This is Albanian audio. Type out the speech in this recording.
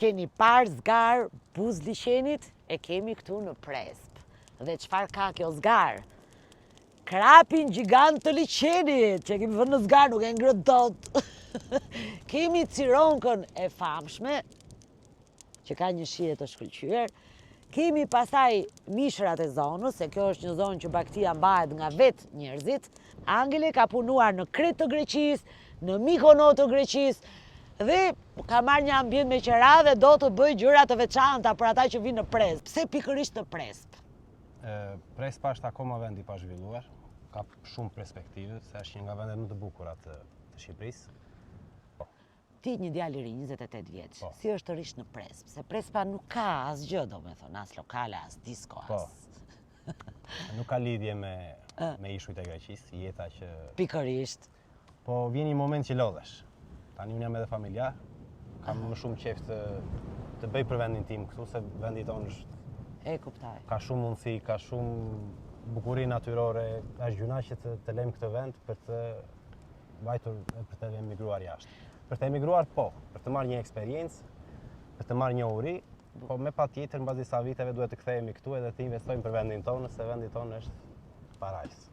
Keni parë zgarë buzë liqenit? E kemi këtu në Prespë. Dhe çfarë ka kjo zgarë? Krapin gjigant të liqenit, që e kemi vënë në zgarë, nuk e ngrënë dot. kemi cironkën e famshme, që ka një shije të shkëlqyer. Kemi pastaj mishrat e zonës, se kjo është një zonë që bagëtia mbahet nga vetë njerëzit. Angeli ka punuar në Kretë të Greqisë, në Mikono të Greqisë, dhe ka marrë një ambient me qera dhe do të bëjë gjëra të veçanta për ata që vinë në Prespë. Pse pikërisht në Prespë? Prespa është akoma vend i pazhvilluar, ka shumë perspektivë, se është një nga vendet më të bukura të, të Shqipërisë. Po. Ti një djalë i ri, 28 vjeç, po. si është të rrish në Prespë? Se Prespa nuk ka asgjë, domethënë, as lokale, as disko, po. as... Nuk ka lidhje me, me ishujt e Greqisë, jeta që... Pikërisht. Po vjen një moment që lodhesh. Tani unë jam edhe familjar, kam më shumë qejf të të bëj për vendin tim këtu se vendi tonë është E kuptoj. Ka shumë mundësi, ka shumë bukuri natyrore, është gjynah që të, të lëmë këtë vend për të vajtur për të emigruar jashtë. Për të emigruar po, për të marrë një eksperiencë, për të marrë njohuri, po me patjetër mbas disa viteve duhet të kthehemi këtu edhe të investojmë për vendin tonë, se vendi tonë është parajsë.